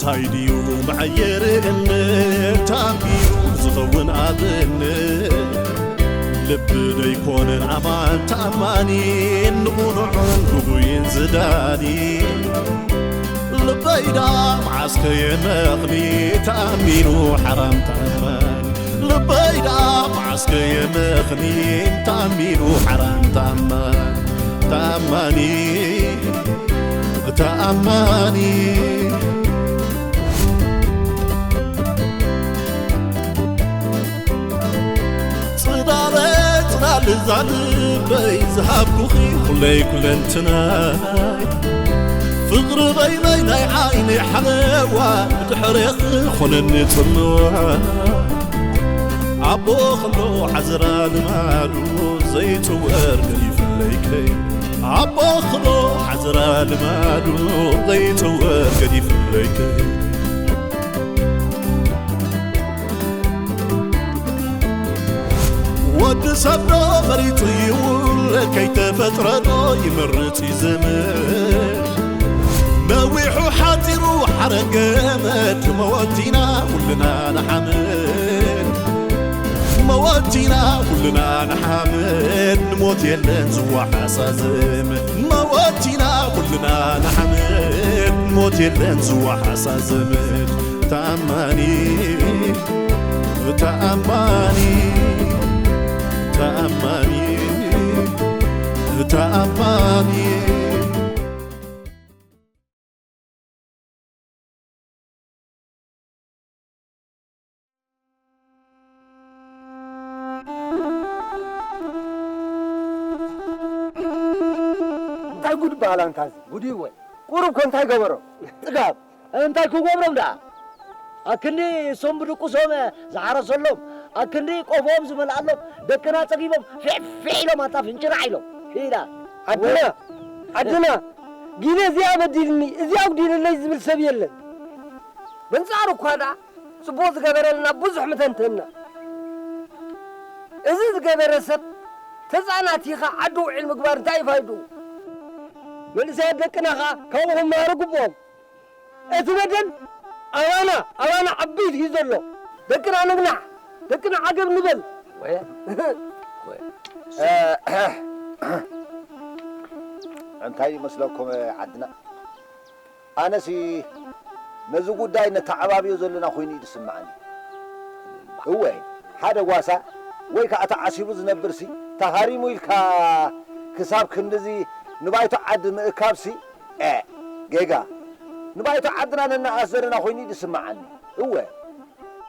እንታይ ድዩ መዐየሪ እምነት ኣቢሉ ዝኸውን ኣብነት? ልቢ ደይኮነን ኣማን ተኣማኒ፣ ንቑኑዕን ግጉይን ዝዳኒ። ልበይ ዳ መዓስ ከየመኽኒ ተኣሚኑ ሓራም ተኣማኒ። ልበይ ዳ መዓስ ከየመኽኒ ተኣሚኑ ሓራም ተኣማኒ። ተኣማኒ። ተኣማኒ። ጽላለ ጽላል እዛ ልበይ ዝሃብኩኺ ኩለይ ኩለንትናይ። ፍቕሪ በይነይ ናይ ዓይነይ ሓለዋ ብድሕሬኺ ኾነኒ ጽልዋ። ኣቦ ኸሎ ሓዘራ ልማዱ ዘይጽወር ገዲፍለይ ከይ። ኣቦ ኸሎ ሓዘራ ልማዱ ዘይጽወር ገዲፍለይ ከይ። ወዲ ሰብ ዶ መሪጹ ይውለድ ከይተፈጥረ ዶ ይመርጽ ይዘምር? ነዊሑ ሓጺሩ ሓረገመድ መወቲና ኩልና ንሓምድ። መወቲና ኩልና ንሓምድ፣ ንሞት የለን ዝወሓሳ ዘመድ። መወቲና ኩልና ንሓምድ፣ ንሞት የለን ዝወሓሳ ዘመድ። ተኣማኒ፣ ተኣማኒ፣ ተኣማኒ፣ ተኣማኒ። እንታይ ጉድ በሃል ኣንታ እዚ? ጉድ እዩ ወይ? ቁሩብ ከ እንታይ ገበሮ? ጥጋብ። እንታይ ክገብሮም ደኣ? ኣክንዲ እሶም ብድቁሶም ዝሓረሰሎም፣ ኣክንዲ ቆፎኦም ዝመልኣሎም፣ ደቅና ጸጊቦም ፊዕ ፊዕ ኢሎም ኣታ ፍንጭራዕ ኢሎም። ኢላ። ዓድና፣ ዓድና፣ ጊለ እዚኣ በዲልኒ፣ እዚኣ ኣጉዲልለይ ዝብል ሰብ የለን። በንጻሩ እኳ ደኣ ጽቡቕ ዝገበረልና ብዙሕ ምተንተና። እዚ ዝገበረ ሰብ ተጻናቲኻ ዓዲ ውዒል ምግባር እንታይ ፋይድኡ? መንእሰያት ደቅና ኸኣ ካብኡ ክመሃሩ ግብኦም። እቲ በደል ኣባና፣ ኣባና ዓበይቲ እዩ ዘሎ። ደቅና ንግናዕ፣ ደቅና ዓገብ ንበል። ወይ፣ ወይ። እንታይ ይመስለኩም ዓድና? ኣነሲ ነዚ ጉዳይ ነተዓባብዮ ዘለና ኮይኑ እዩ ዝስምዓኒ። እወ፣ ሓደ ጓሳ ወይ ከኣ ተዓሲቡ ዝነብርሲ ተሃሪሙ ኢልካ ክሳብ ክንድዚ ንባይቶ ዓዲ ምእካብሲ፣ ኤ፣ ጌጋ። ንባይቶ ዓድና ነነኣእስ ዘለና ኮይኑ እዩ ዝስምዓኒ። እወ።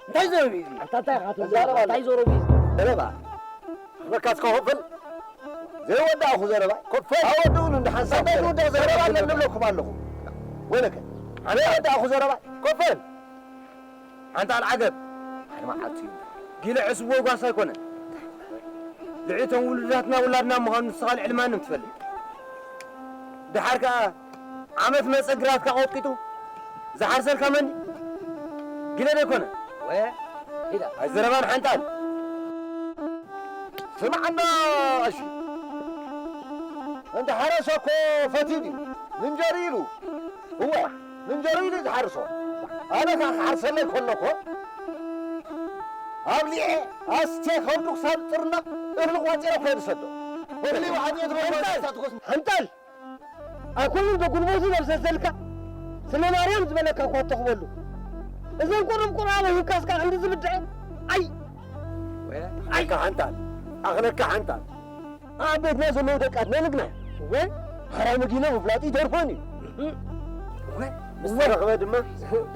እንታይ ዘረባ እዩ እዚ? ኣታ እንታይ ኢኻ ትዛረብ? ተዛረብ ኣሎ። እንታይ ዘረባ እዩ? ዘረባ። ክበካ እስከ ኮፈል። ዘይወዳእኹ ዘረባ። ኮፈል። ኣወድኡን እንደ ሓንሳብ እንታይ ዘረባ። ዝውዳእ ዘረባ ዘረባ ኣለኒ ኣለኩም። ንብለኩም ኣለኹ። ወይለከ። ኣነ ዘይወዳእኹ ዘረባ። ኮፈል። ሓንቲ ኣልዓገብ። ሓደ መዓልቲ እዩ። ጊለ ዕስብ ወይ ጓሳ ኣይኮነን። ልዕሊ እቶም ውሉዳትና ውላድና ምዃኑ ንስኻ ልዕሊ ማንም ትፈልጥ። ደሓር ከኣ ዓመት መጸ ግራትካ ቀጥቂጡ ዝሓርሰልካ መን? ጊለ ዶ ኣይኮነ? ወ-፣ ኢዳ። ኣይዘረባን ሓንጣል። ስምዓና ቀሺ። እንተ ሓረሰ እኮ ፈትዩ ድዩ? ምንጀር ኢሉ። እወ፣ ምንጀር ኢሉ እዩ ዝሓርሶ። ኣነ ከኣ ክሓርሰለይ ከሎ እኮ ኣብሊዐ ኣስቴ ከብዱ ክሳብ ጥርና እኽሊ ቋጺረ እኮ እየ ዝሰዶ። እኽሊ ወሓጥየት ሓንጣል! ሓንጣል! ኣኮኑ እንዶ ጉልበቱ ዘብሰሰልካ፣ ስለ ማርያም ዝበለካ እኳ እተኽበሉ። እዘን ቁሩብ ቁርኣቦ ሂብካስ ከኣ ክንዲ ዝብድዐ? ኣይ! ኣይ! ኣካ ሓንጣል፣ ኣኽለካ ሓንጣል። ኣብ ቤትና ዘለዉ ደቃትና ንግናዕ። እወ፣ ሓራሚ ጊለ ምፍላጡ ይተርፎን እዩ። እወ፣ ምስ ተረኽበ ድማ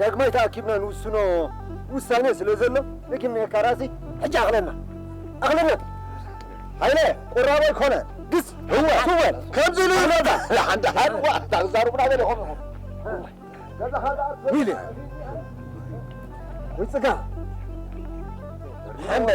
ዳግማይ ተኣኪብና ንውስኖ ውሳኔ ስለ ዘሎ፣ ንግንየካ ራእሲ፣ ሕጂ ኣኽለና። ኣኽለና። ሃይለ፣ ቁራቦ ኣይኮነ፣ ግስ፣ ህወ፣ ህወ፣ ከምዚ ኢሉ ይረዳ። ደሓን፣ ደሓን፣ ዋ፣ እታ ክዛረቡና ገለ ይኾኑ። ገዛኻ ደኣ ዊሊ። ወይ ጽጋ። ሓንደ።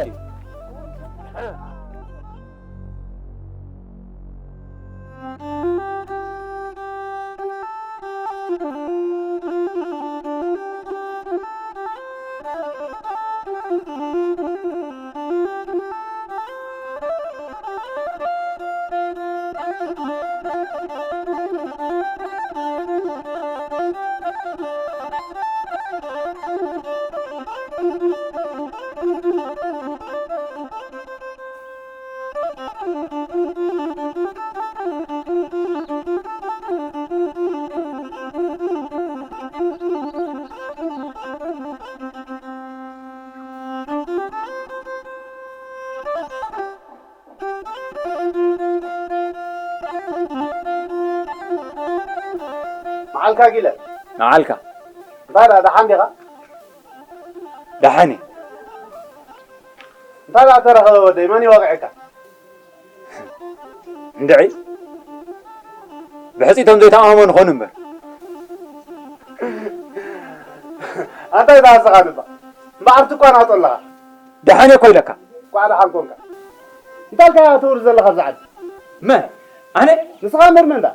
መዓልካ ጊለ። መዓልካ። እንታይ ደኣ ደሓን ዲኻ? ደሓን እየ። እንታይ ደኣ ተረኸበ ወደይ? መን እዩ ወቒዕካ? እንድዒ፣ ብሕጺቶም ዘይተኣማመኑ ኾኑ እምበር። ኣንታ ኣይትሃስኻኒ እባ። እምበኣር ትቋናጦ ኣለኻ። ደሓን እየ እኮ ኢለካ። እንኳዕ ደሓን ኮንካ። እንታይ ኢልካ ትውሪ ዘለኻ ኣብዚ ዓዲ? መን? ኣነ? ንስኻ እምበር መን ደኣ?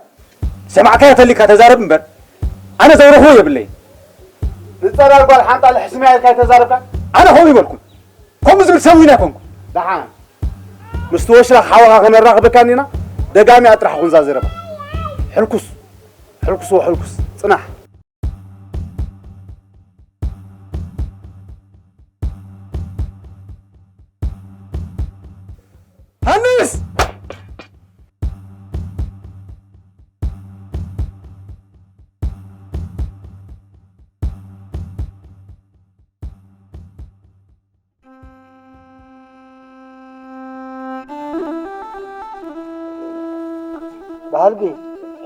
ሰማዕካዮ ተሊካ ተዛረብ እምበር። ኣነ ዘውርኹ የብለይ። ንጸላል ጓል ሓንጣ ልሕስምያ ኢልካ ኣይተዛረብካን? ኣነ ከምኡ ይበልኩን። ከምኡ ዝብል ሰብ እውን ኣይኮንኩን። ደሓን። ምስቲ ወሽላኽ ሓወኻ ከነራኽበካ እኒና፣ ደጋሚኣ ጥራሕ ኩንዛ ዘረባ። ሕልኩስ፣ ሕልኩስ ወሕልኩስ፣ ጽናሕ። ሃንስ! ባህልቢ፣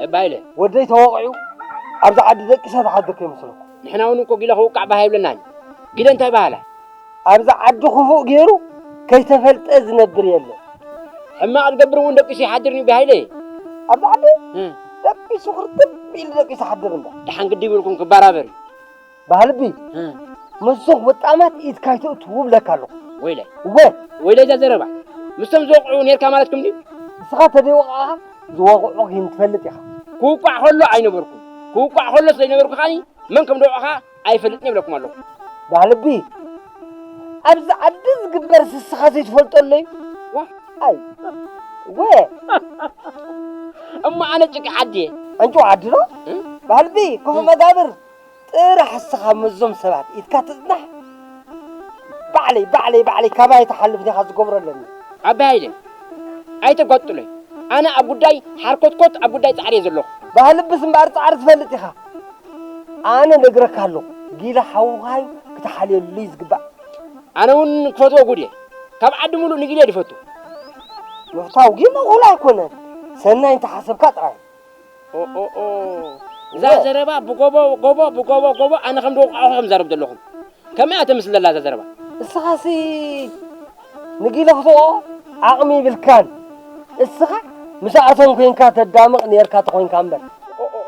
እባ ኢለ። ወደይ ተወቒዑ ኣብዚ ዓዲ ደቂሰ ትሓድር ከይመስለኩም። ንሕና እውን እንኮ ጊለ ክውቃዕ ባህ ኣይብለናን። ጊለ እንታይ በሃላ? ኣብዚ ዓዲ ክፉእ ገይሩ ከይተፈልጠ ዝነብር የለን። ሕማቕ ዝገብር እውን ደቂሱ ይሓድር እዩ፣ ባህ ኢለ። ኣብዚ ዓዲ እም። ደቂሱ ክርጥብ ኢሉ ደቂሱ ይሓድር እምበር። ደሓን ግዲ ይብልኩም ክበራበር እዩ። ባህልቢ፣ እም። ምስዞም ወጣማት ኢድካ ኣይተእትዉ እብለካ ኣለኹ። ወይለይ። እወ። ወይለይ እዛ ዘረባ። ምስቶም ዝወቕዑ ኔርካ ማለትኩም ድዩ? ንስኻ ተደይወቓዕኻ ዝወቕዑ ግን ትፈልጥ ኢኻ። ክውቃዕ ከሎ ኣይነበርኩን። ክውቃዕ ከሎ ስለ ዝነበርኩ ከዓኒ መን ከም ደውዕኻ ኣይፈልጥን እብለኩም ኣለኹ። ባህልቢ፣ ኣብዚ ዓዲ ዝግበር ስስኻ ዘይትፈልጦ ኣሎ እዩ? ዋ። ኣይ። ወ። እሞ ኣነ ጭቂ ዓዲ እየ። ኣንጭዋ ዓዲ ዶ? እም? ባህልቢ፣ ክፉእ እም። መጋብር። ጥራሕ እስኻ ምስዞም ሰባት ኢድካ ትጽናሕ። ባዕለይ፣ ባዕለይ፣ ባዕለይ ካባይ ትሓልፍ ዲኻ ዝገብሮ ኣለኒ። ኣቢ ሃይለ፣ ኣይተጓጥሎይ። ኣነ ኣብ ጉዳይ ሓርኮትኮት ኣብ ጉዳይ ጻዕሪ እየ ዘለኹ። ባህልብስ እምበኣር ጻዕሪ ትፈልጥ ኢኻ። ኣነ ነግረካ ኣለኹ፣ ጊለ ሓውኻዩ ክትሓልየሉ እዩ ዝግባእ። ኣነ እውን ክፈትዎ ጉድ እየ። ካብ ዓዲ ሙሉእ ንጊለ ድፈቱ። ምፍታው ግን እኹል ኣይኮነን። ሰናይ እንተሓሰብካ ጥራይ። ኦ፣ ኦ፣ ኦ። እዛ እወ። ዘረባ ብጎቦ፣ ጎቦ፣ ብጎቦ፣ ጎቦ፣ ኣነ ከም ዝወቃዕኹ ከም ዛረብ ዘለኹም። ከመይ እያ ተምስል ዘላ እዛ ዘረባ? እስኻሲ ንጊለ ክትወቕዖ ዓቕሚ ይብልካን። እስኻ ምስኣቶም ኮይንካ ተዳምቕ ኔርካ ተኾይንካ እምበር። ኦ፣ ኦ፣ ኦ።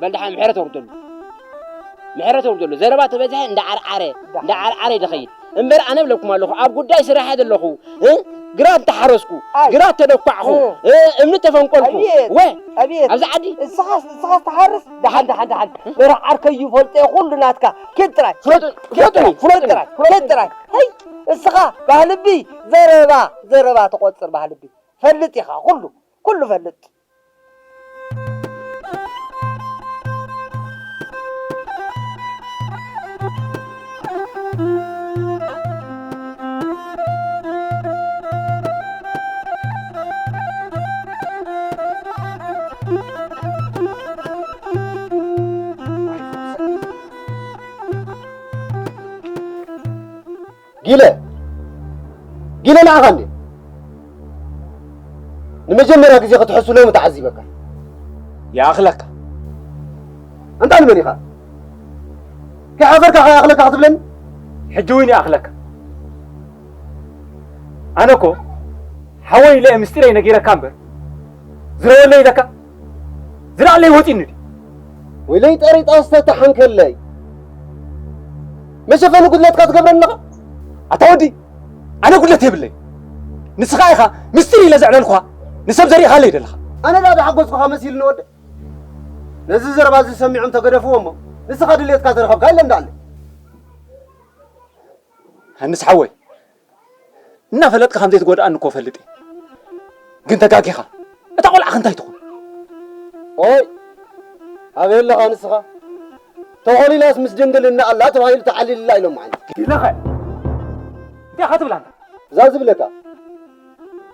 በል ደሓን ምሕረት ኣውርደሉ። ምሕረት ኣውርደሉ። ዘረባ ተበዝሐ እንዳ ዓርዓረ፣ እንዳ ዓርዓረ ይደኸይድ። እምበር ኣነ እብለኩም ኣለኹ፣ ኣብ ጉዳይ ስራሕ እየ ዘለኹ። እ? ግራት ተሓረስኩ፣ ኣይ። ግራት ተደኳዕኹ፣ እ። እ፣ እምኒ ተፈንቆልኩ። ኣቤት፣ ወ፣ ኣቤት። ኣብዚ ዓዲ። እስኻስ፣ እስኻስ ትሓርስ? ደሓን፣ ደሓን፣ ደሓን። መራሕ ዓርከይ እዩ፣ ፈልጦ እየ፣ ኩሉ ናትካ። ኪድ ጥራይ። ፍለጡ፣ ኪድ ፍለጡኒ፣ ጥራይ፣ ፍለጡኒ። ኪድ ጥራይ፣ ኪድ ጥራይ። ሄይ፣ እስኻ ባህልቢ፣ ዘረባ፣ ዘረባ ትቆጽር ባህልቢ። ፈልጥ ኢኻ፣ ኩሉ፣ ኩሉ ፈልጥ። ጊለ፣ ጊለ ንዓኻ እንዴ? ንመጀመርያ ግዜ ክትሕሱ ሎሚ ተዓዚበካ። ይኣኽለካ። ኣንታ ንመን ኢኻ? ከይሓፈርካ ከይኣኽለካ ክትብለኒ? ሕጂ እውን ይኣኽለካ። ኣነ እኮ ሓወይ ኢለ ምስጢረይ ነጊረካ እምበር፣ ዝረወለይ ኢለካ ዝለዓለይ ወፂኡኒ ድዩ? ወይለይ ጠሪጣ ዝተተሓንከለይ። መሸፈኒ ጉድለትካ ትገብረኒ ኣለኻ? ኣታ ወዲ፣ ኣነ ጉድለት የብለይ። ንስኻ ኢኻ ምስጢር ኢለ ዘዕለልኩኻ፣ ንሰብ ዘሪእኻለይ ዘለኻ። ኣነ ዳ ዝሓጎስኩኻ መሲሉኒ ወደ። ነዚ ዘረባ እዚ ሰሚዖም ተገደፍዎ እሞ፣ ንስኻ ድሌትካ ተረኸብካ ኢለ እንዳለ። ሃንስ ሓወይ፣ እናፈለጥካ ከም ዘይትጎድኣኒ እኮ እፈልጥ እየ። ግን ተጋጊኻ። እታ ቆልዓ ከ እንታይ ትኹን? ኦይ፣ ኣበይ ኣለኻ ንስኻ? ተኾሊላስ ምስ ድንግልና ኣላ ተባሂሉ ተዓሊልላ ኢሎም መዓልቲ። ኢለኸ? እንታይ ኢኻ ትብል ኣንታ? እዛ ዝብለካ።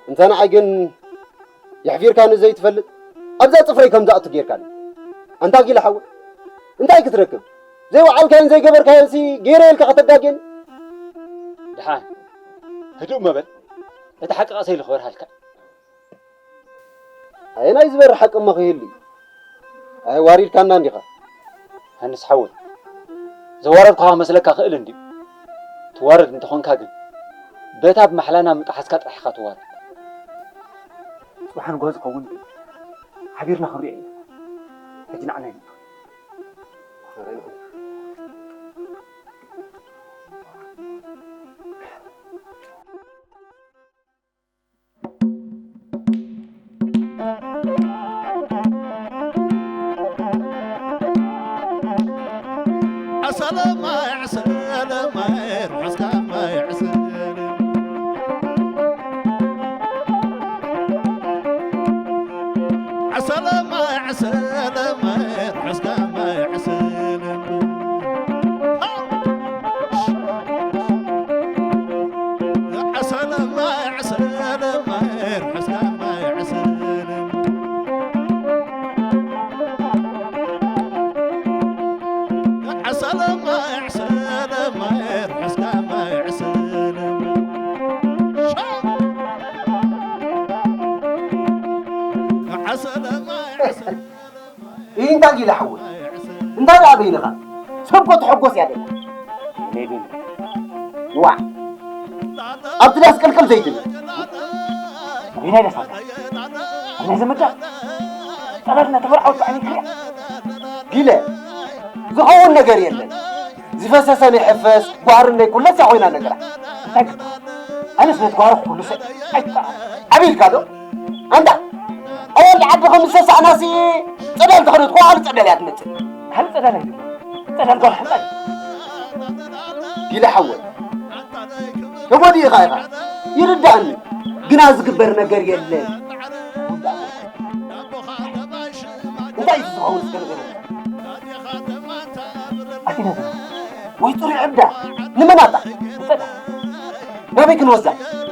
እንተ ንዓይ ግን የሕፊርካኒ ዘይትፈልጥ፣ ኣብዛ ጽፍረይ ከም ዝኣቱ ጌርካኒ። ኣንታ ጊላ ሓወይ፣ እንታይ ክትረክብ? ዘይወዓልካዮን ዘይገበርካዮንሲ ገይረ ኢልካ ከተጋግየኒ? ደሓን፣ ህዱእ እሞ በል። እቲ ሓቂ ቀስ ኢሉ ክበርሃልካ። ኣየናይ ዝበርህ ሓቂ እሞ ክህሉ? ኣየዋሪድካና እንዲኻ። ሃንስ ሓወይ፣ ዘዋረድኩኻ ክመስለካ ክእል እንድዩ። ትዋረድ እንተኾንካ ግን፣ በታ ብማሕላና ምጥሓስካ ጥራሕ ኢኻ ትዋረድ። ጽባሕ ንግሆ ዝኸውን ሓቢርና ክንሪኦ ኢና። ሕጂ ንዓና ይምጣ። ይህ እንታይ ኢለ ሓወይ? እንታይ ደኣ በይንኻ? ሰብ እኮ ትሕጎስ እያ ደላ። እኔ ግን ዋዕ! ኣብቲ ዳስ ቅልቅል ዘይትብል። ኣበየናይ ዳስ ኣላ? ኣብ ናይ ዘመዳ? ጸላልና ተመርዓወት ብዓይኒ ክሪኣ። ጊለ፣ ዝኸውን ነገር የለን። ዝፈሰሰ ይሕፈስ፣ ጓህሪ ናይ ኩለስ እያ ኮይና ነገራ። እንታይ ክትበሃል? ኣነስ ነቲ ጓህሪ ክኩልሶ ኣይከኣል። ዓብይልካ ዶ? ኣንታ ኣወል ዓዲ ከም ዝሰሳእናሲ ጸዳል ተኸደት፣ ካልእ ጸዳል እያ ትመጽእ። ካልእ ጸዳል ኣይደለም። ጸዳል ጓል ሓንጣ እዩ። ጊለ ሓወይ፣ ተጎዲእኻ ኢኻ። ይርዳእኒ። ግና ዝግበር ነገር የለን። እንታይ እዩ ዝኸውን እስከ ንገረኒ? ኣቲና ዘመድ። ወይ ጥሩይ ዕብዳ። ንመን ኣጣ? ንጸዳ። ናበይ ክንወስዳ?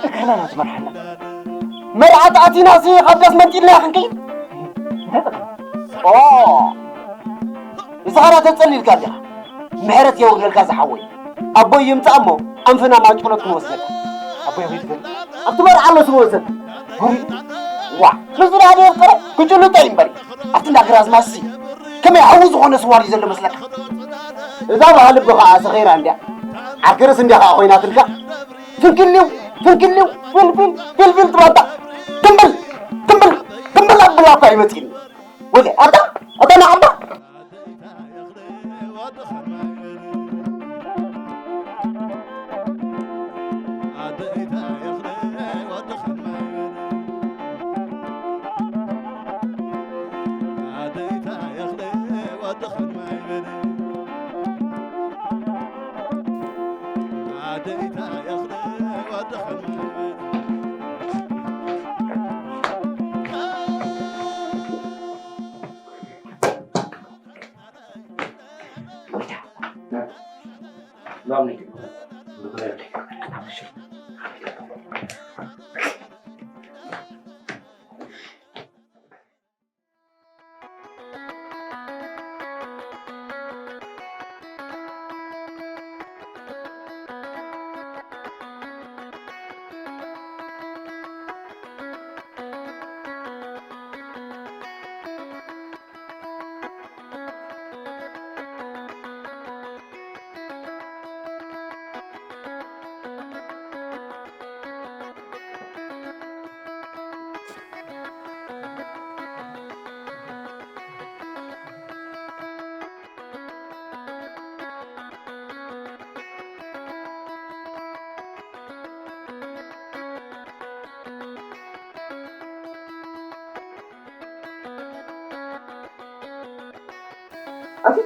እግርና ናብ ዝመርሓና። መርዓት ኣቲናሲ ካብ ዳስ መንጢልና ክንከይድ? እንታይ ጸገም? ኦ! ንስኻ ዳ ተጸሊልካ ኣለኻ። ምሕረት የውርደልካ ዝሓወይ። ኣቦይ ይምጻእ እሞ ኣንፈና ማንጨሎት ክንወስደልካ። ኣቦይ ኣበይ ትፈልጥ? ኣብቲ መርዓ ኣሎ ስወሰድ። ጉሪ። ዋ! ንሱ ዳ የፍቅረ? ክጭልጦ እዩ እምበሪ። ኣብቲ እንዳ ግራዝማሲ ከመይ ሓዊ ዝኾነ ስዋር እዩ ዘሎ መስለካ? እዛ ባህሊ እኮ ኸዓ ሰኺራ እንድያ። ዓርከርስ እንድያ ኸዓ ኮይናትልካ። ፍንክሊው፣ ፍንክሊው፣ ፊልፊል፣ ፊልፊል ትብላታ። ትምብል፣ ትምብል፣ ትምብል ኣብላታ ይመጽእኒ። ወለ፣ ኣታ፣ ኣታ ንዓምባ። ኣቲ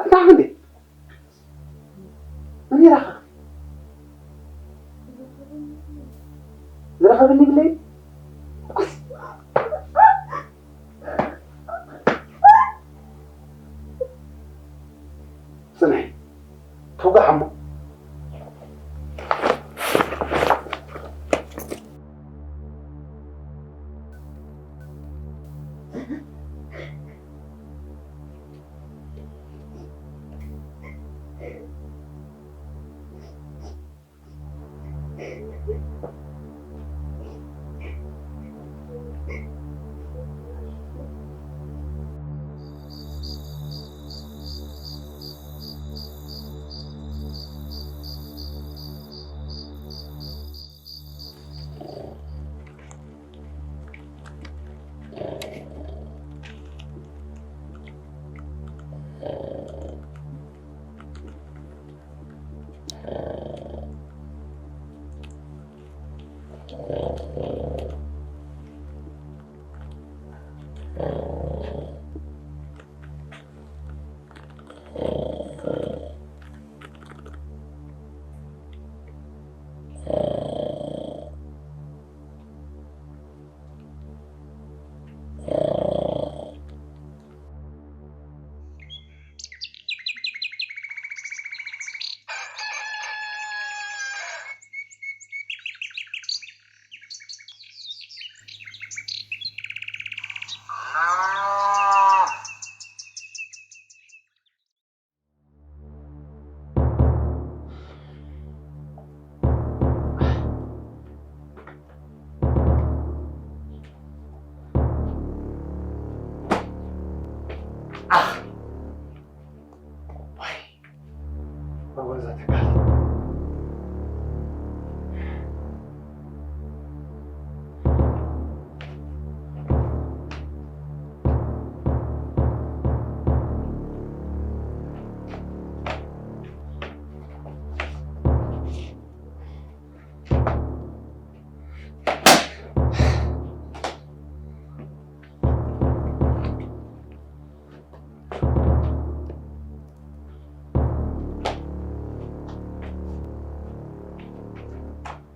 ኣታ እንዴ እኔ ራኻ ዝረኸብኒ ብለይ ጽንሒ ተውጋሕ እሞ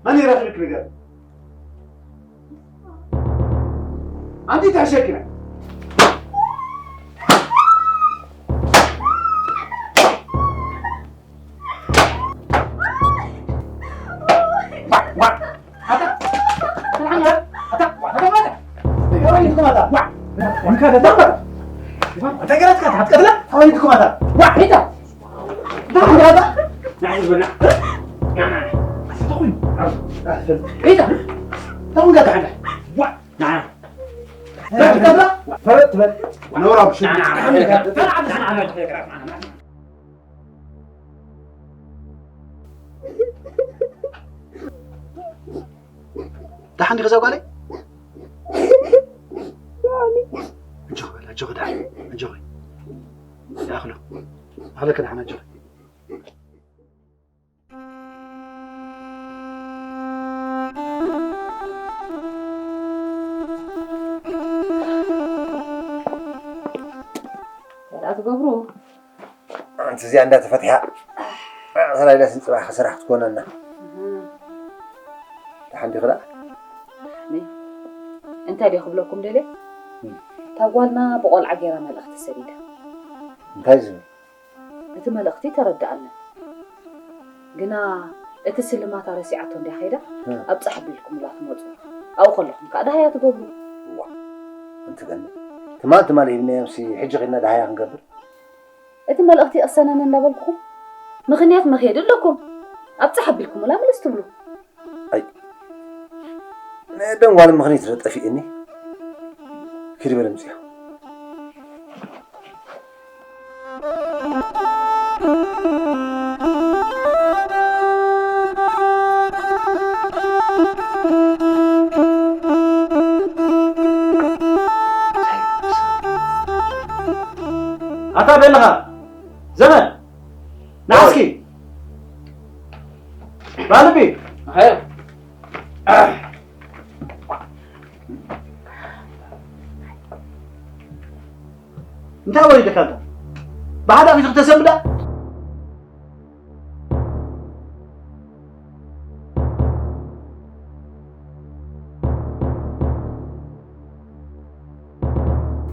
መን ይረኽብክ ንገር ኣንቲ ተሸኪና ደሓን ዲኺ እዛ ጓለይ? ኣጆኺ በል፣ ኣጆኺ ደሓን፣ ኣጆኺ። ይኣኽሎ፣ ይኣኽለኪ ደሓን ኣጆኺ። እንታይ ደኣ ትገብሩ? ኣንቲ እዚኣ እንዳተፈትሐ፣ ሰላይላ ስንጽባሕ ከሰራሕ ክትኮነና። እህ። ደሓን ዲኺ ደኣ? ኒ-፣ እንታይ ድየ ክብለኩም ደልየ? እም። እታ ጓልና ብቆልዓ ገይራ መልእኽቲ ሰዲዳ። እንታይ ዝብል? እቲ መልእኽቲ ተረድኣኒ። ግና እቲ ስልማታ ረሲዓቶ እንድያ ከይዳ፣ እም። ኣብጻሕ ኣቢልኩምላ ትመጹ። ኣብኡ ከለኹም ከኣ ደሃያ ትገብሩ። እዋ፣ ኣንቲ ገኒ፣ ትማል ትማል ሂብናዮምሲ፣ ሕጂ ኸድና ደሃያ ክንገብር? እቲ መልእኽቲ ይቕሰነኒ እንዳበልኩኹም፣ ምኽንያት መኽየዲ ኣለኩም። ኣብጻሕ ኣቢልኩምላ ምልስ ትብሉ። ኣይ፣ ናይ ኣደን ጓልን ምኽንያት ዶ ጠፊእኒ? ኪዲ በል ምጽያ። ኣታ በልኻ ዘመን፣ ንዓ እስኪ። ባልቢ። ኣኸ። እንታይ ወሪድካ ኣንታ? ብሓደ ኣኺቱ ክተሰምዳ?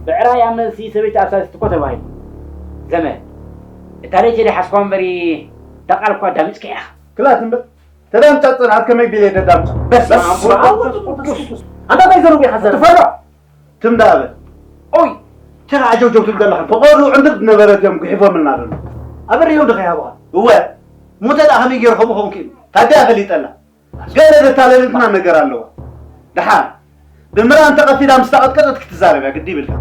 ብዕራይ ኣብ መልሲ ሰበይቲ ኣሳሲት እኮ ተባሂሉ። ዘመ፣ እታ ለይቲ ደሓስኳ እምበሪ፣ እታ ቃል እኳ ኣዳሚፅካ ኢኻ። ክላት እምበር፣ ተዳምጫ ፅንዓት ከመይ ቢለ ደዳምጫ? በስመ ኣብ ወወልድ ወመንፈስ ቅዱስ። ኣንታ እንታይ ዘረጉ ኢኻ ዘረጉ? ትፈርዖ! ትም ደኣ በል። ኦይ! ተራ ዓጀውጀው ትብል ዘለኻ። ፈቐዱ ዕንድር ዝነበረት እዮም ጉሒፎምልና ዘለዉ። ኣበርሂው ድኻ ይሃብኻ? እወ። ሞተ ደኣ ከመይ ገይሩ ከምኡ ክኸውን ክኢሉ? ታዲያ ፈሊጠላ። ገለ ዘታለለትና ነገር ኣለዋ። ደሓር ብምራ እንተቐፊዳ ምስ ተቐጥቀጠት ክትዛረብ እያ ግዲ ይብልካ።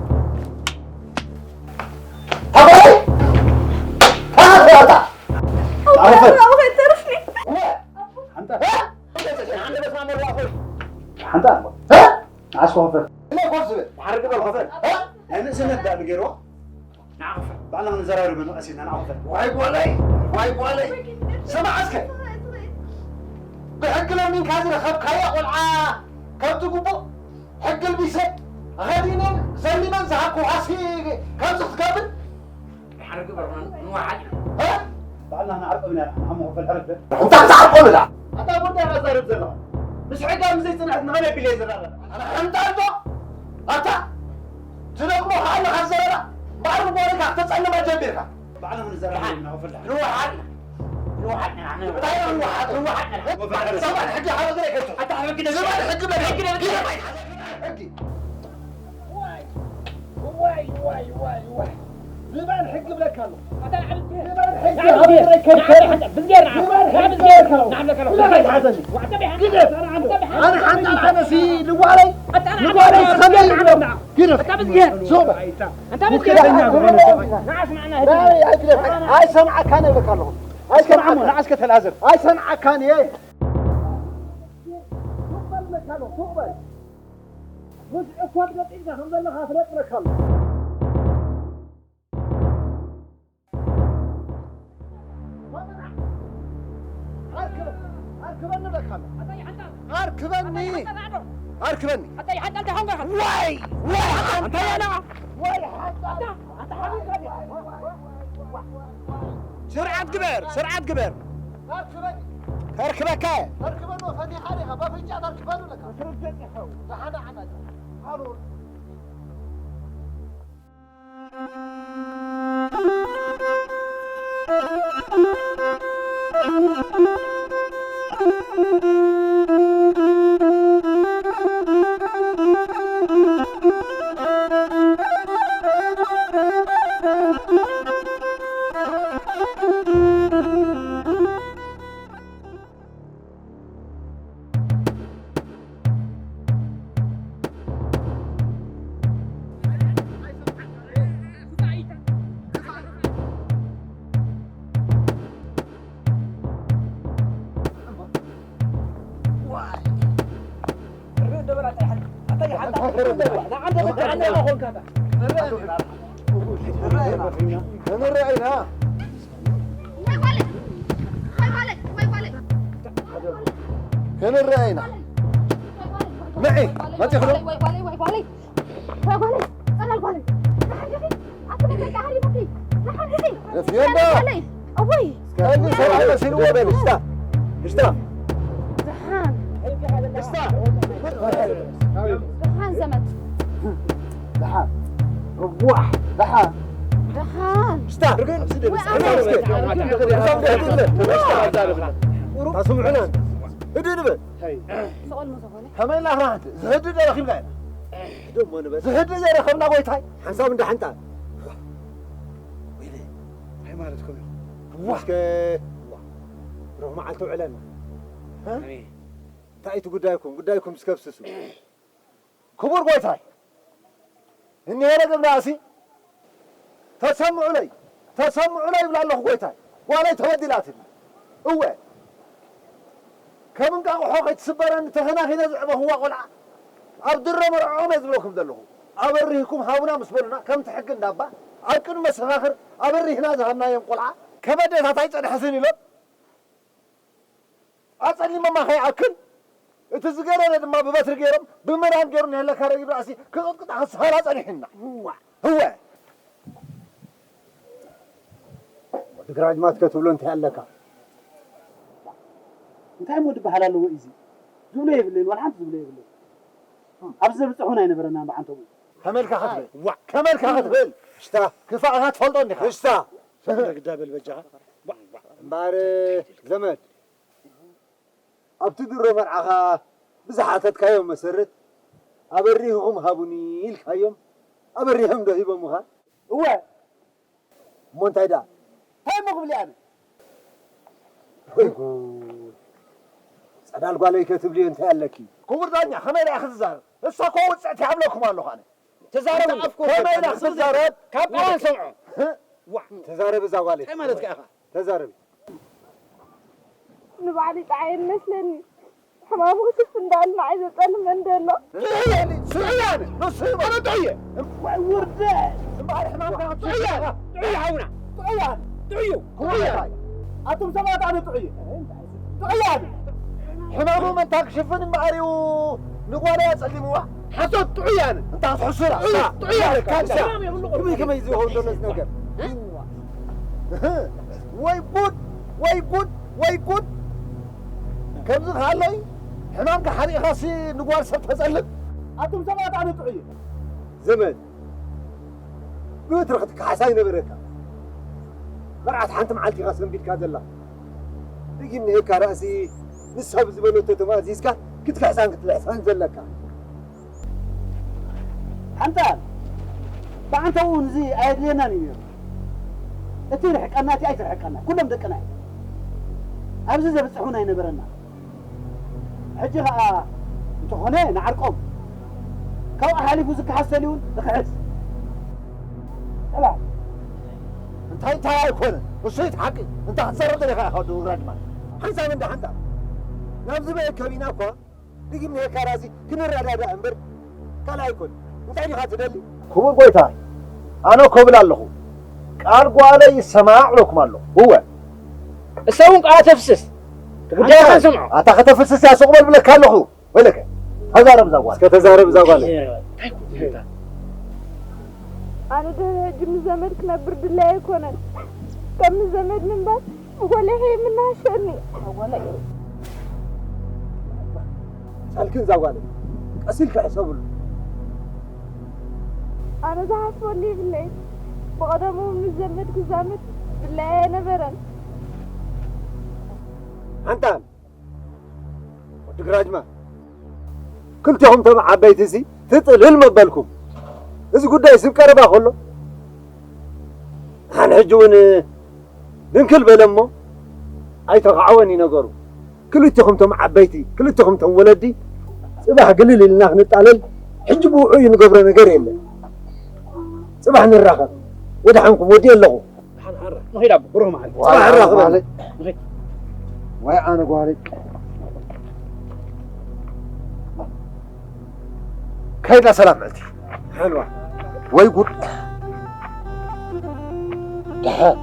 ኣቦይ! ኣቦታ! ኣቦታ! ኣቦይ ተርፍኒ! ሓንታ! ሓንታ! ሓንታ! ንዓስ ኮፈ። እነ ኮፍ ዝበል። ሓርግ በል ኮፈ። እ? ናይ ንእስነት ዳኣ ንገርዋ። ንዓ ኮፈ። ባዕልና ክንዘራረብ ንቐስ ኢልና ንዓ ኮፈ። ዋይ ጓለይ፣ ዋይ ጓለይ። ስማዕ እስከ። ብሕጊ ለሚንካ ዝረኸብካያ ቆልዓ ከምቲ ግቡእ ሕጊ ልቢሰ ኣኸዲነን ዘሊመን ዝሃብኩ ዋሲ ከምዚ ክትገብር ሓረግ በርሆን ንዋሓድ። እ? ባዕልና ክንዓርቆም ኢና፣ ንዓሞ ክፈል ሕረድ በል። እንታይ ክትዓርቆም ኢኻ? ኣታ ጉዳይ ኣዛርብ ዘለኻ። ምስ ሕጋ ምስ ዘይጽንዐት ንኸመይ ቢለ ይዝራረብ? ኣነ ሓንጣል ዶ? ኣታ ትደግሞ ከኣ ኣለኻ ዘረባ። ባዕሉ ጓልካ ክተጸልማ ጀሚርካ። ባዕልና ክንዘራረብ ኢና፣ ክፈል ሕረድ። ንዋሓድ። ንዋሓድ ኢና፣ ንዋሓድ። እንታይ ንዋሓድ? ንዋሓድ ኢና። ዝባን ሕጊ ሓረግ ዘይከቱ። ኣታ ሕረግ ግደ። ዝባን ሕጊ በል። ሕጊ በል። ሕጊ። ዋይ፣ ዋይ፣ ዋይ፣ ዋይ። ዝባን ሕጊ ብለካ ኣለኹ። ኣታ ንዓበ ብዝጌር። ዝባን ሕጊ ንዓበ ብዝጌር። ሓበሬታ ይከተል። ንዓበ ሓንጣል ብዝጌር ንዓ። ዝባን ንዓበ ሕጊ ብዝጌር። ብለካ ኣለኹ። ንዓበ ብዝጌር። ብለካ ይሓዘኒ። ኣታ ብሓ-፣ ግደፍ። ኣታ ብሓ-፣ ግደፍ። ኣነ ሓንጣል ኣነ ሲ ልዋለይ። ኣታ ንዓ፣ ልዋለይ ኣታ ዝኸመይ ብዝጌር ይብሎ። ንዓ። ግደፍ። ኣታ ብዝጌር። ዞባ። ኣታ ብዝጌር። ኩከኛ ንዓ። ንዓ ስማዕና ህድእ። ናይ፣ ኣይግደፍ። ኣይሰምዓካን እብለካ ኣለኹ። ኣይሰምዓካን። ንዓ እስከ ተላዘብ። ኣይሰምዓካን እየ። ሱቕ በል እብለካ ኣለኹ። ሱቕ በል። ርትዒ እኳ ትገጥም ኢኻ ከም ዘለኻ ፍለጥ እብለካ ኣለኹ። ኣርክበ-፣ ኣርክበኒ እብለካ ኣለኹ። ኣርክበኒ። ኣርክበኒ። ዋይ! ዋይ! ሓንጣል! ዋይ! ሓንጣል! ስርዓት ግበር! ስርዓት ግበር! ኣርክበኒ። ከርክበካ እየ። ተርክበኒ ፈቲኻ ዲኻ? በፍንጫ ተርክበኒ እብለካ። ክትርገጽ ኢኻ። ደሓን ደሓን ኣለ። ኣሉ። ክንረአ ኢና። ንዒ፣ መጺኹ ዶ? እፍዮ እንዶ! ቀንዲ ሰብኣይ መሲልዎ በል፣ ሽታ፣ ሽታ። ደሓን። ሽታ። ደሓን ዘመድ። ደሓን። ርዋሕ። ደሓን። ደሓን። ሽታ። ወይ ኣነ። ታስምዑና። ህድእ ንበል። ሰቐል መሰኾነ። ከመይ ኢልና ክረኽብ? ዝህድእ ዘይረኺብና ኢና። ደሞ ንበል። ዝህድእ ዘይረኸብና ጎይታይ። ሓንሳብ እንዳ ሓንጣ። ወይለ፣ እንታይ ማለት ኮን ኢኹም? ዋ። እስከ፣ ዋ። ሮብ መዓልቲ ውዕለና። እ? ኣሜን። እንታይ እቲ ጉዳይኩም? ጉዳይኩም እስከ ፍስሱ። ክቡር ጎይታይ፣ እኒሄ ረግብና እሲ ተሰምዑለይ፣ ተሰምዑለይ ይብላ ኣለኹ ጎይታይ። ጓለይ ተበዲላትኒ። እወ፣ ከም እንቃቑሖ ከይትስበረኒ ተኸናኺነ ዘዕበኽዋ ቆልዓ፣ ኣብ ድሮ መርዕኦም እየ ዝብለኩም ዘለኹ። ኣበሪህኩም ሃቡና ምስ በሉና፣ ከምቲ ሕጊ እንዳባ፣ ኣብ ቅድሚ መሰኻኽር ኣበሪህና ዝሃብናዮም ቆልዓ፣ ከበዴታት ኣይጸንሐስን ኢሎም፣ ኣጸሊሞማ ከይኣክል፣ እቲ ዝገረረ ድማ ብበትሪ ገይሮም፣ ብምራን ገይሩ ንሄለካ ረጊብ ራእሲ ክቕጥቅጣ ክስሃላ ጸኒሑና። እዋ። እወ። ግራጅማት ከትብሎ እንታይ ኣለካ? እንታይ እሞ ዝበሃል ኣለዎ እዚ? ዝብሎ የብለይን፣ ዋላ ሓንቲ ዝብሎ የብለይን። ኣብዚ ዘብጽሑን ኣይነበረናን ብዓንተቡ። ከመልካ ክትብል? ዋ! ከመልካ ክትብል? ሽታ። ክፋእካ ትፈልጦ እንዲኻ? ሽታ። ግዳ በል በጃኻ። ዋ፣ ዋ። እምበኣር ዘመድ፣ ኣብቲ ድሮ መርዓኻ ብዝሓተትካዮ መሰረት ኣበሪህኹም ሃቡኒ ኢልካዮም፣ ኣበሪሆም ዶ ሂቦምኻ? እወ። እሞ እንታይ ደኣ? እንታይ እሞ ክብል እየ ኣነ? ወይ ጉድ! ጸዳል ጓለይ ከትብልዮ እንታይ ኣለኪ? ክቡር ዳኛ፣ ከመይ ደኣ ክትዛረብ? እሳ እኮ ውጽዕቲ ኣብለኩም ኣለኹ ኣነ። ተዛረብ እንዶ። ከመይ ደኣ ክትዛረብ? ካብ ቃል ሰምዖ። ዋ። ተዛረብ እዛ ጓለይ። እንታይ ማለትካ ኢኻ? ተዛረቢ። ንባዕሊ ጥዓየ መስለኒ። ሕማሙ ክሽፍን እንዳበልና ኣይ ዘጸልመን ዘሎ። ጥዑይ እየ፣ ጥዑይ እየ ኣነ። ንሱ እዩ ማለት ጥዑይ እየ። ወይ ውርደት! እምበኣር ሕማምካ ክትሽፍን ጥዑይ እየ ኣነ። ኢኻ። ጥዑይ ሓውና። ጥዑይ እየ ኣነ። ጥዑይ እዩ። ጥዑይ እየ ኣነ። ኣቱም ሰባት ኣነ ጥዑይ እየ። ጥዑይ እየ ኣነ። ሕማሙ መታ ክሽፍን እምበኣር እዩ ንጓለይ ኣጸሊምዋ። ሓሶት ጥዑይ እየ ኣነ። እንታ ክትሕሱራ። ጥዑይ እየ ኣነ። ካንሰር። ከመይ ከመይ ዝኸውን ዘሎ እዚ ነገር? ወይ ጉድ! ወይ ጉድ! ወይ ጉድ! ከምዚ ከሃለይ ሕማምካ ሓሪቕኻሲ ንጓል ሰብ ተጸልም? ኣቱም ሰባት ኣነ ጥዑይ እየ። ዘመድ፣ ብትሪ ክትከሓስ ኣይነበረካ። መርዓት ሓንቲ መዓልቲ ኢኻ ሰንቢድካ ዘላ። ደጊም ንሄካ ራእሲ ንሳ ብዝበለቶ ተማእዚዝካ ክትክሕሳን ክትልሕሳን ዘለካ። ሓንታ ብዓንተኡ እዚ ኣየድልየናን እዩ ነይሩ። እቲ ርሕቀና፣ እቲ ኣይትርሕቀና፣ ኩሎም ደቅና እዮም። ኣብዚ ዘብጽሕ እውን ኣይነበረና። ሕጂ ኸኣ እንተኾነ ንዓርቆም። ካብኡ ሓሊፉ ዝከሓስ ተልዩ እውን ንክሕስ። ሰላም። እንታይ እንታይ ኣይኮነ። እሱ እቲ ሓቂ። እንታይ ክትዛረብ ደሊኻ ኢኻ ወዲ ውራጅ ማለት? ሓንሳብ እንዳ ሓንታ። ናብዚ መእከቢና እኳ ድግም ንሄካራሲ ክንረዳዳእ እምበር ካልእ ኣይኮን። እንታይ ዲኻ ትደሊ? ክቡር ጎይታይ፣ ኣነ ኮብል ኣለኹ። ቃል ጓለይ ይሰማዕ እብለኩም ኣለኹ። እወ። እሳ እውን ቃል ተፍስስ። ትግዳይ ኣንታ፣ ከንሰምዖ። ኣታ ከተፍስስ እያ ሱቕ በል ብለካ ኣለኹ። ወይለከ፣ ተዛረብ እዛ ጓል። እስከ ተዛረብ እዛ ጓል። እንታይ ኮን ትብል? ኣነ ድሕሪ ሕጂ ምስ ዘመድ ክነብር ድላይ ኣይኮነን። ከም ምስ ዘመድ ምንባር ብጎለሄ የምናሸኒ። ጓለይ። ጻልክን እዛ ጓለይ። ቀስ ኢልካ ሕሰብሉ። ኣነ ዝሓስበሉ ይብለይ። ብቐደሙ ምስ ዘመድ ክዛመድ ድላይ ኣይነበረን። ኣንታ ወዲ ግራጅማ፣ ክልቴኹም ቶም ዓበይቲ እዚ ትጥልል መበልኩም። እዚ ጉዳይ ስብ ቀረባ ከሎ፣ ኣነ ሕጂ እውን ድንክል በለ እሞ፣ ኣይተኻዕወን እዩ ነገሩ። ክልቴኹም ቶም ዓበይቲ፣ ክልቴኹም ቶም ወለዲ፣ ጽባሕ ግልል ኢልና ክንጣለል፣ ሕጂ ብውዑይ እንገብሮ ነገር የለን። ጽባሕ ንራኸብ። ወደሓንኩም፣ ወዲ ኣለኹ። ደሓን ሓራ። ንኸይድ ኣቦ፣ ብሩህ መዓልቲ። ዋይ ጽባሕ ኣነ ራኸበና። ጓለይ። ንኸይድ። ዋይ ኣነ ጓለይ። ከይዳ ሰላም ምዕልቲ። ሓልዋ። ወይ ጉድ። ደሓን።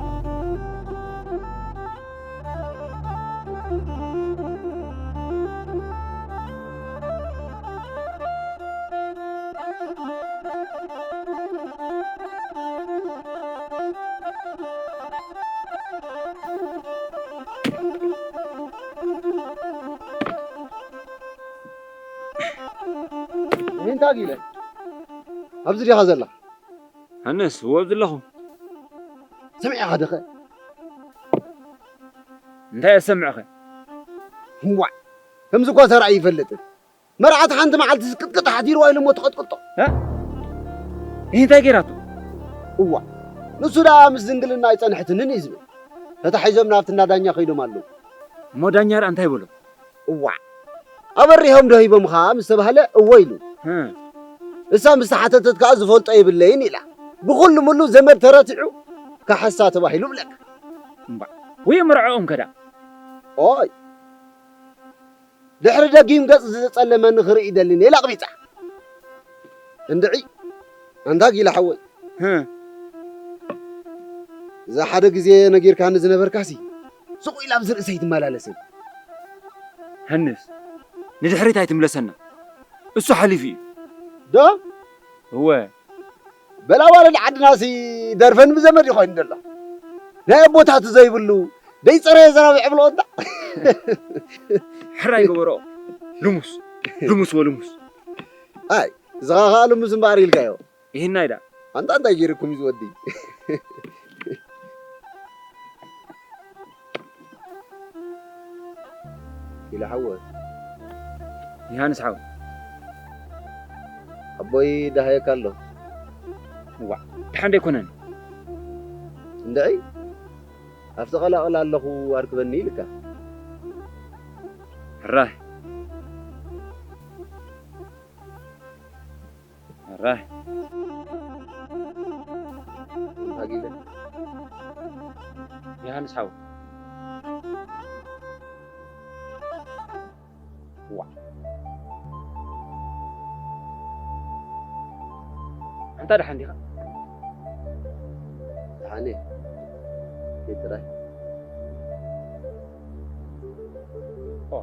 ይህንታ ጊለ ኣብዚ ዲኻ ዘላ? ኣነስ ወብ ዘለኹ። ሰሚዕኻ ደኸ? እንታይ እሰምዕኸ? ዋዕ፣ ከምዚ እኳ ተራእዩ ይፈልጥን። መርዓት ሓንቲ መዓልቲ ዝቅጥቅጥ ሓዲርዋ ኢሉ እሞ ተቐጥቅጦ። እ? ይህ እንታይ ገይራቶ? እዋ፣ ንሱ ደኣ ምስ ዝንግልና ኣይጸንሐትንን እዩ ዝብል። ተታሒዞም ናብቲ እንዳ ዳኛ ከይዶም ኣለዉ። እሞ ዳኛ ደኣ እንታይ በሎ? እዋ፣ ኣበሪሆም ዶ ሂቦምኻ ምስ ተባህለ እወ ኢሉ። እ። እሳ ምስ ተሓተተት ከኣ ዝፈልጦ የብለይን ኢላ። ብኹሉ ምሉ ዘመድ ተረቲዑ ካሕሳ ተባሂሉ ብለካ። እምባ፣ ወይ መርዓኦም ከዳ? ኦይ፣ ድሕሪ ደጊም ገጽ ዝጸለመኒ ክርኢ ደሊኒ ኢላ ኣቕቢጻ። እንድዒ፣ ኣንታ ጊላ ሓወይ። ህም። እዛ ሓደ ግዜ ነጊርካኒ ዝነበርካሲ፣ ስቕ ኢላ ኣብዚ ርእሰይ ትመላለስን። ሃንስ፣ ንድሕሪት ኣይትምለሰና። እሱ ሓሊፉ እዩ። ዶ? እወ። በላ ዋለድ ዓድናሲ ደርፈን ብዘመድ እዩ ኮይኑ ዘሎ። ናይ ኣቦታቱ ዘይብሉ ደይ ጸረ ዘራብዕ ብሎ እንዳ ሕራይ ገበሮ። ልሙስ፣ ልሙስ ወልሙስ። ኣይ፣ ዝኻ ኸኣ ልሙስ እምበኣር ኢልካዮ። ይህናይ ዳ። ኣንታ እንታይ ገይርኩም እዩ ዝወዲ? ኢለ ሓወ። ዮሃንስ ሓው። ኣቦይ ደሃየካ ኣሎ። እዋእ፣ ደሓን ዶ ኣይኮነን? እንድዒ፣ ኣብቲ ቀላቕል ኣለኹ ኣርክበኒ ኢልካ። ሕራይ። ሕራይ። ሃጊለ። ዮሃንስ ሓው። ዋ። ኣንታ ደሓን ዲኻ? ደሓን እየ። ከይ ጥራይ። ኦ።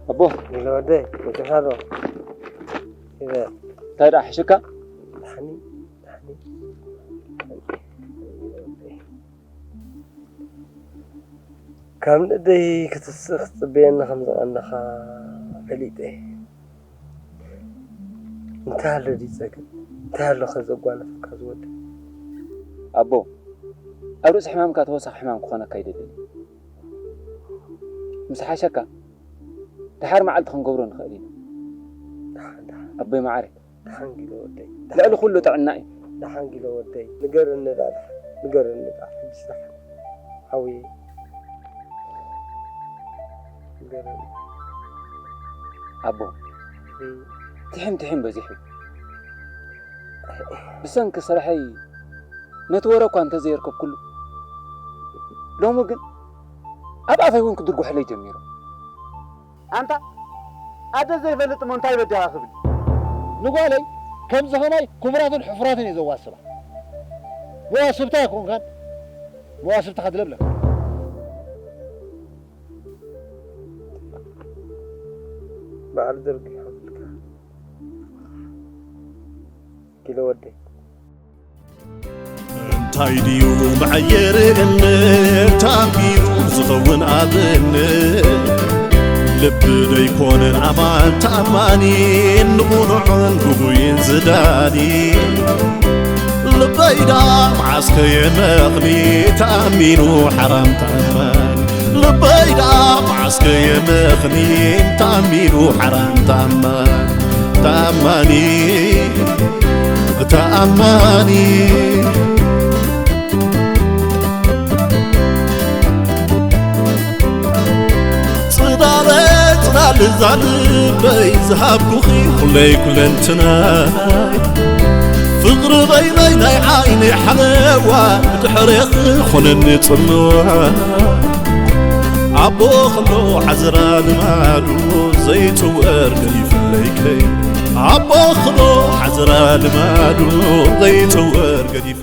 ኣቦ። ኢለ ወደይ፣ መጺኻ ዶ? ኢለ። እንታይ ደኣ፣ ሕሽካ? ዳሕኒ፣ ዳሕኒ። ካብ ንእደይ ክትስእ ክትጽበየኒ ከም ዝቐነኻ ፈሊጠ። እንታይ ኣሎ ድዩ ጸገም? እንታይ ኣሎ ከ ዘጓነፈካ ዝወዲ? ኣቦ፣ ኣብ ርእሲ ሕማምካ ተወሳኺ ሕማም ክኾነካ ኣይደልን። ምስ ሓሸካ፣ ደሓር መዓልቲ ክንገብሮ ንኽእል ኢና። ደሓን፣ ደሓን። ኣቦይ መዓረይ። ደሓን ጊለ ወደይ። ልዕሊ ኩሉ ጥዕና እዩ። ደሓን ጊለ ወደይ። ንገረኒ ደኣ፣ ደሓን። ንገረኒ ደኣ፣ ሕጅስ ደሓን። ሓውየ። ንገረኒ። ኣቦ፣ እም። ትሕም ትሕም በዚሑ። ብሰንኪ ስርሐይ ነቲ ወረ እኳ እንተዘየርከብኩሉ፣ ሎሚ ግን ኣብ ኣፈይ እውን ክድርጉሐለይ ጀሚሩ። ኣንታ ኣደ ዘይፈልጥ እሞ እንታይ በዲኻ ክብል? ንጓለይ ከምዚ ከማይ ክቡራትን ሕፉራትን እየ ዘዋስባ። መዋስብታ ኣይኮንካን፣ መዋስብትኻ ድለብለብ። በዓል ደርጊ ይኸፍልካ። ኪሎ ወደይ። እንታይ ድዩ መዐየርነት ታቢሉ ዝኸውን ኣብነት? ልቢ ዶ ኣይኮነን ኣማን ተኣማኒ፣ ንቕኑዕን ግጉይን ዝዳኒ? ልበይ ዳ መዓስ ከየመኽኒ ተኣሚኑ ሓራም ተኣማኒ? ልበይ ዳ መዓስ ከየመኽኒ ተኣሚኑ ሓራም ተኣማኒ? ተኣማኒ፣ ተኣማኒ። ጽላለ፣ ጽላል እዛ ልበይ ዝሃብኩኺ ኩለይ ኩለንትናይ። ፍቕሪ በይነይ ናይ ዓይነይ ሓለዋ፣ ብድሕሬኺ ኾነኒ ጽልዋ። ኣቦ ኸሎ ሓዘራ ልማዱ፣ ዘይጽወር ገዲፍለይ ከይ። ኣቦ ኸሎ ሓዘራ ልማዱ፣ ዘይጽወር ገዲፍ